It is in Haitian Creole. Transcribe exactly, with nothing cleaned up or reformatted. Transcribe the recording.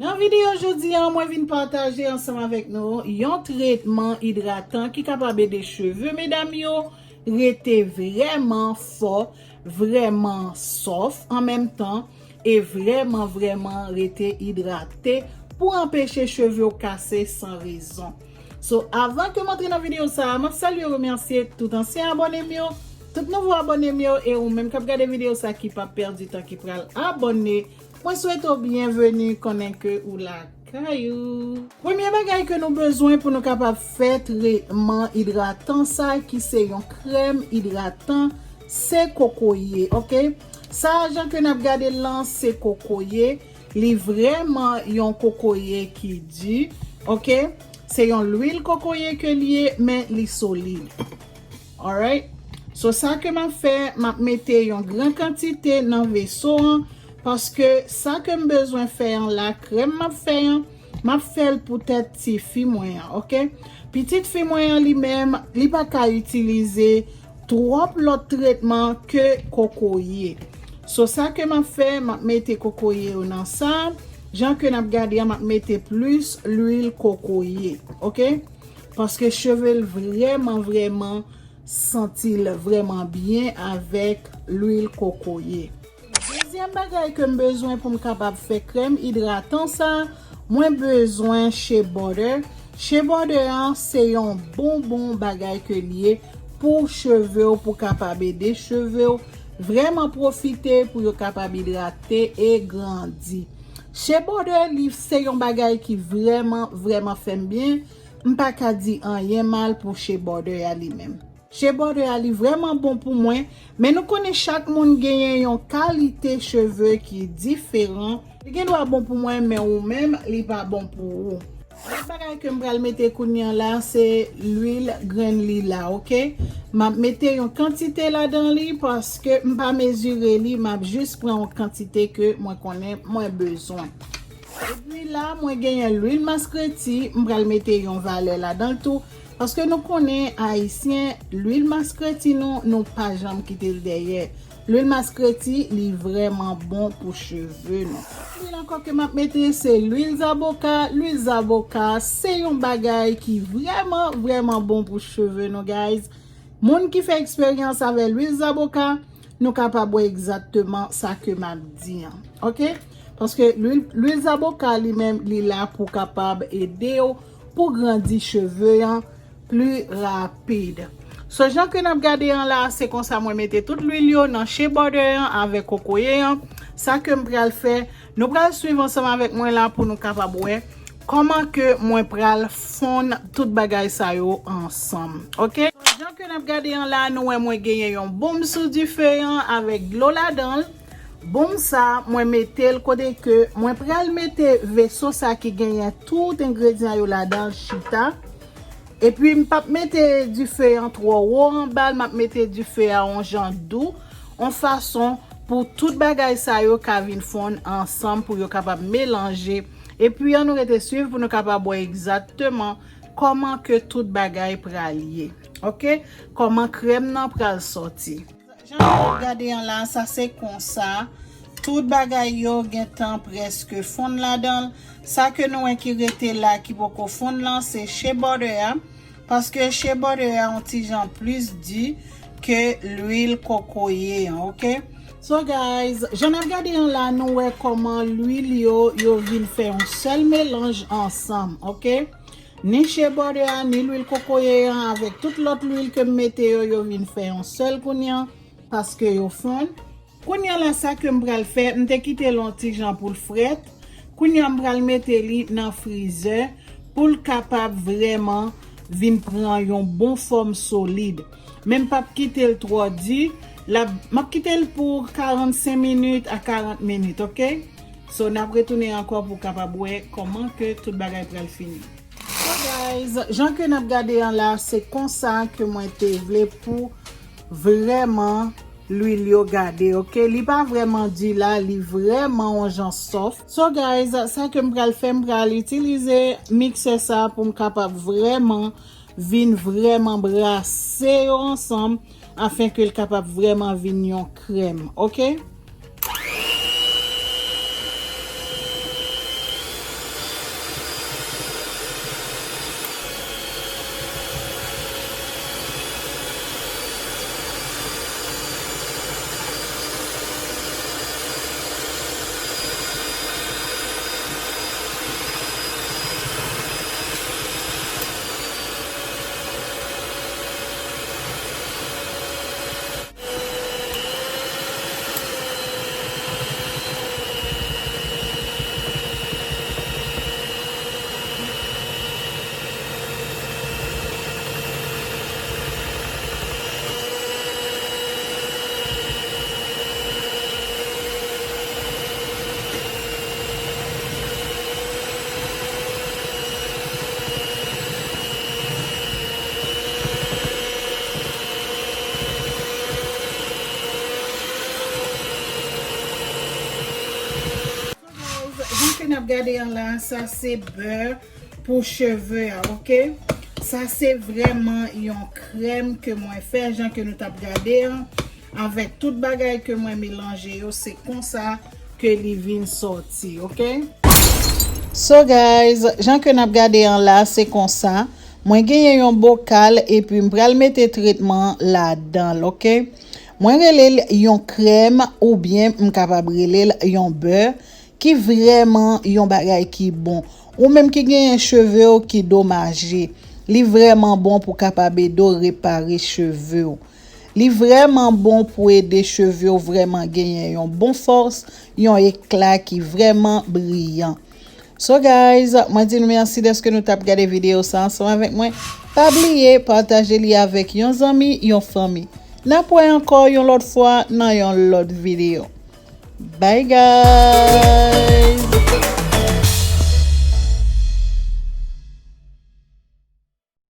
Nan videyo jodi a, mwen vin pataje ansanm avèk nou yon tretman idratan ki kapab ede cheve medam yo rete vrèman fò, vrèman sòf an menm tan, e vrèman, vrèman rete idrate pou anpeche cheve w kase san rezon. So, avan ke m antre nan videyo sa a, m ap salye, remèsye tout ansyen abòne m yo, tout nouvo abòne m yo, e ou menm k ap gade videyo sa a ki p ap pèdi tan, ki pral abòne, mwen swete w byenveni, konnen ke ou lakay ou. Premye bagay ke nou bezwen pou nou kapab fè tretman idratan sa a, ki se yon krèm idratan, se kokoye, oke? Sa a, jan ke n ap gade l lan, se kokoye. Li vrèman yon kokoye ki di, oke? Se yon lwil kokoye ke l ye, men li solid. Alright? So, sa ke m ap fè, m ap mete yon gran kantite nan veso an, paske sa ke m bezwen fè an la, krèm m ap fè an, m ap fè l pou tèt tifi mwen an, oke? Pitit fi mwen an li menm, li pa ka itilize twòp lòt tretman ke kokoye. So, sa ke m ap fè, m ap mete kokoye yo nan sa. Jan ke n ap gade an, m ap mete plis lwil kokoye, oke? Paske cheve l vrèman, vrèman santi l vrèman byen avèk lwil kokoye. Dezyèm bagay ke m bezwen pou m kapab fè krèm idratan sa, mwen bezwen shea butter. Shea butter an se yon bon, bon bagay ke l ye pou cheve w, pou kapab ede cheve w vrèman pwofite, pou yo kapab idrate e grandi. Shea butter, li se yon bagay ki vrèman, vrèman fè m byen. M pa ka di anyen mal pou shea butter a li menm. Shea butter a li vrèman bon pou mwen, men nou konnen chak moun genyen yon kalite cheve ki diferan. Li gen dwa bon pou mwen, men ou menm, li pa bon pou ou. Lòt bagay ke m pral mete kounye a la, se lwil grenn lila, oke? M ap mete yon kantite ladan li, paske m pa mezire li, m ap jis pran yon kantite ke mwen konnen mwen bezwen. Epi la, mwen genyen lwil maskreti, m pral mete yon valè ladan l tou, paske nou konnen, Ayisyen, lwil maskreti nou, nou pa janm kite l dèyè. Lwil maskreti, li vrèman bon pou cheve nou. Lwil ankò ke m ap mete, se lwil zaboka. Lwil zaboka, se yon bagay ki vrèman, vrèman bon pou cheve nou, guys. Moun ki fè eksperyans avè lwil zaboka, nou kapab wè egzakteman sa ke m ap di an. Oke? Paske lwil, lwil zaboka li menm, li la pou kapab ede w pou grandi cheve an pli rapid. So, jan ke n ap gade an la, se konsa mwen mete tout lwil yo nan shea butter an avèk kokoye an. Sa ke m pral fè, nou pral swiv ansanm avèk mwen la pou nou kapab wè kòman ke mwen pral fonn tout bagay sa yo ansanm. Oke? Jan ke n ap gade an la, nou wè mwen genyen yon boum sou dife an avèk dlo ladan l. Boum sa, mwen mete l kote ke mwen pral mete veso sa ki genyen tout engredyan yo ladan l chita. Epi m p ap mete dife an twò wo anba l, m ap mete dife a yon jan dou, yon fason pou tout bagay sa yo ka vin fonn ansanm, pou yo kapab melanje. Epi ann nou rete swiv pou nou kapab wè egzakteman kòman ke tout bagay pral ye. Oke? Kòman krèm nan pral sòti. Jan nou gade an la, sa se konsa. Tout bagay yo gentan prèske fonn ladan l. Sa ke nou wè ki rete la, ki poko fonn lan, se shea butter a. Paske shea butter a yon ti jan plis di ke lwil kokoye an, oke? So guys, jan n ap gade an la, nou wè kòman lwil yo, yo vin fè yon sèl melanj ansanm, oke? Ni shea butter a, ni lwil kokoye an, avèk tout lòt lwil ke m mete yo, yo vin fè yon sèl kounye an, paske yo fonn. Kounye a la, sa ke m pral fè, m te kite l yon ti jan pou l frèt. Kounye a, m pral mete li nan frizè pou l kapab vrèman vin pran yon bon fòm solid. Men m p ap kite l twò di. L ap, m ap kite l pou karannsenk minit a karant minit, oke? So, n ap retounen ankò pou kapab wè kòman ke tout bagay pral fini. So guys, jan ke n ap gade an la, se konsa ke mwen te vle pou vrèman lwil yo gade, oke? Li pa vrèman di la, li vrèman yon jan sòf. So guys, sa ke m pral fè, m pral itilize miksè sa pou m kapab vrèman vin vrèman brase yo ansanm, afen ke l kapab vrèman vin yon krèm, oke? Gade an la, sa se bè pou cheve a, oke? Sa se vrèman yon krèm ke mwen fè, jan ke nou t ap gade an. Avèk tout bagay ke mwen melanje yo, se konsa ke li vin sòti, oke? So guys, jan ke n ap gade an la, se konsa. Mwen genyen yon bokal epi m pral mete tretman ladan l, oke? Mwen rele l yon krèm oubyen m kapab rele l yon bè ki vrèman yon bagay ki bon. Ou menm ki genyen cheve w ki domaje, li vrèman bon pou kapab ede w repare cheve w. Li vrèman bon pou ede cheve w vrèman genyen yon bon fòs, yon ekla ki vrèman briyan. So guys, mwen di nou mèsi dèske nou t ap gade videyo sa ansanm avèk mwen. Pa bliye pataje li avèk yon zanmi, yon fanmi. N ap wè ankò yon lòt fwa nan yon lòt videyo. Bye guys!